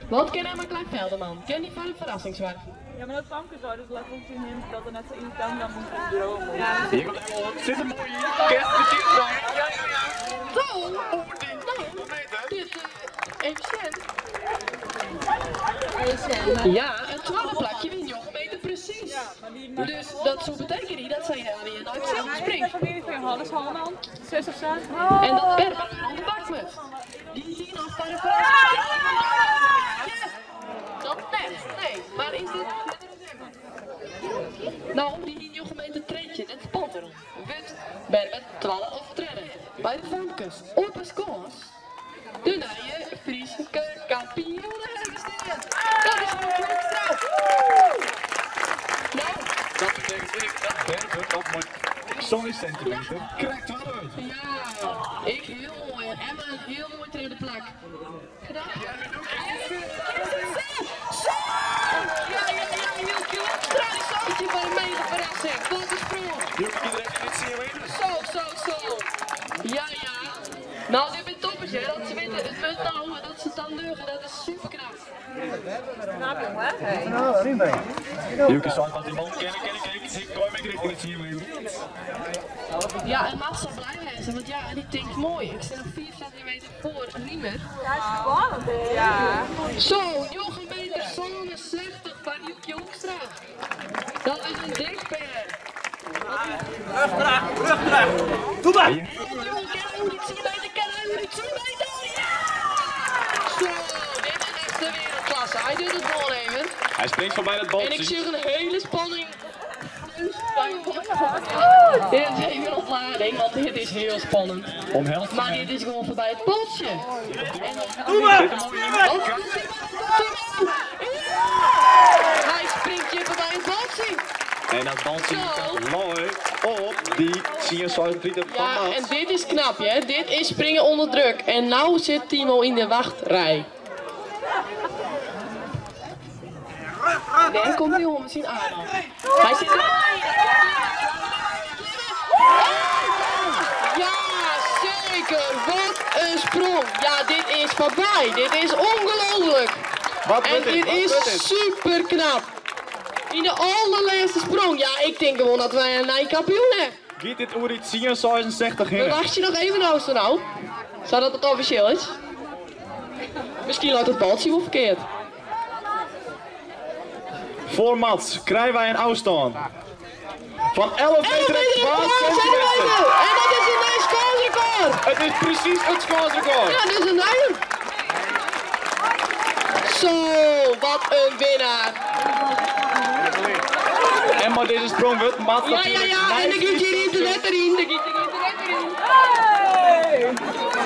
Wat kin Emma Klein Velderman? Kin dy foar in ferrassing soargje? Ja, maar dat famke sei dus letterlik tsjin him dat er net sa yrritant dan moast op dromen. Ja. Hier komt Emma oan. Sit er moai yn. Kinst de tiid draaien. Ja, ja, ja. Zo! Oer die Nou, meter. dit even sjen. Ja, it twadde plakje wie 9 meter presys. Dus dat soe betekenje dat sy healwei nei it silen springt. Familie van Johannes Halman, zus of sa. En dat Berber wer oan de bak moat. Dy gie noch foar de ferrassing. Dat net, nee. Mar is dit No, dy hie 9 meter 13, it spant derom. Wurdt Berber twadde of tredde? By de famkes op 'e skâns de nije Fryske kampioene hawwe stean. Dat is Hylke Hoekstra. No. Dat betekent ek dat Berber op mei 6 sentimeter krekt twadde wurdt. Ja, ek hiel moai. En Emma in hiel moai tredde plak. Knap. Zo! Ja, ja, ja, Hylke Hoekstra dy soarget hjir foar in mega ferrassing. Wat in sprong. Hylke giet der echt yn 10 meter. Zo, zo, zo. Ja, ja. No, dit binne toppers hear. Dat se witte, it wurdt no, dat se it dan dogge, dat is super knap. Hylke seit wat dy man kin, kin ik ek. Ik goai my ek rjochting de 10 meter. Ja, en Mats sil blij wêze, want ja, dy tinkt moai, ik stean noch 5 centimeter foar Riemer. Zo, 9 meter 67 foar Hylkje Hoekstra. Dat is in dik pear. Rug terug, rug terug. Doe maar! En dat kin oer die 10 meter, kin hy oer die 10 meter? Ja! Zo, dit is echt de wereldklasse. Hy doet it gewoan even. Hy springt foarby dat En ik baltsje. sjoch in hiele spanning. Dit is even een ontlading, want dit is heel spannend. Omhelst Maar dit is gewoon voorbij het potje. En dan... Doe maar! Zit er mooi in. Oh, komt ie, komt Timo! Ja! Hij springt hier voorbij het baltje. En dat baltsje Zo. staat mooi op die 36 van Ja, en Mats. dit is knap, hè? Dit is springen onder druk. En nou zit Timo in de wachtrij. Daar komt hij om zijn adem. Hij zit er. Ja, zeker. Wat een sprong. Ja, dit is voorbij. Dit is ongelooflijk. Wat En wordt dit? dit Wat wordt is dit? super knap. In de allerlaatste sprong. Ja, ik denk gewoon dat wij een nieuwe kampioen hebben. Giet dit oer die 66 We heen. wachten nog even nou, zo nou. Zodat het officieel is. Misschien loopt het baltje wel verkeerd. Voor Mats krijgen wij een afstand van 11 meter en 12 centimeter. En dat is een nieuw scorerecord. Het is precies het scorerecord. Ja, dat is een nieuwe. Zo, wat een winnaar. En maar deze sprong wordt Mats Ja, ja, natuurlijk ja, en de nice. giet hier in de letter in. De giet hier in de letter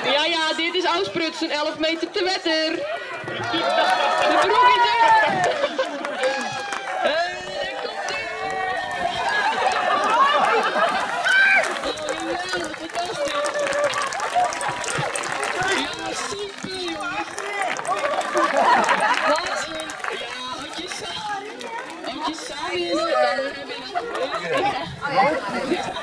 in. Ja, ja, dit is Ausprutsen, 11 meter te wetter. De broek is uit. En daar komt ie. Oh, geweldig, fantastisch. Ja, super, jongens. Wat een... Ja, had je zo... Had je zo winnen, dan heb je dat...